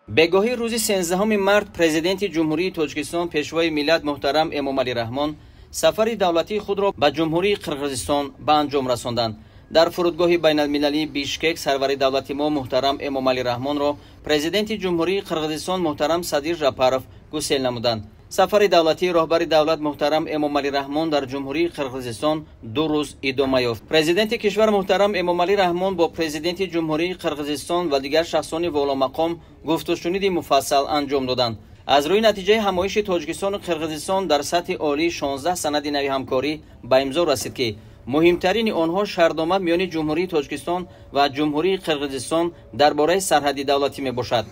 Бегоҳии рӯзи 13 март Президенти Ҷумҳурии Тоҷикистон, Пешвои миллат муҳтарам Эмомалӣ Раҳмон сафари давлатии худро ба Ҷумҳурии Қирғизистон ба анҷом расонданд. Дар фурудгоҳи байналмилалии Бишкек сарвари давлати мо муҳтарам Эмомалӣ Раҳмонро Президенти Ҷумҳурии Қирғизистон муҳтарам Садир Жапаров гусел намуданд. Сафари давлатии роҳбари давлат муҳтарам Эмомалӣ Раҳмон дар Ҷумҳурии Қирғизистон 2 рӯз идома ёфт. Президенти кишвар муҳтарам Эмомалӣ Раҳмон бо Президенти Ҷумҳурии Қирғизистон ва дигар шахсони воломақом гуфтушуниди муфассал анҷом доданд. Аз рӯи натиҷаи ҳамоиши Тоҷикистону Қирғизистон дар сатҳи олии 16 санади нави ҳамкорӣ ба имзо расид, ки муҳимтарини онҳо шартнома миёни Ҷумҳурии Тоҷикистон ва Ҷумҳурии Қирғизистон дар бораи сарҳади давлатӣ мебошад.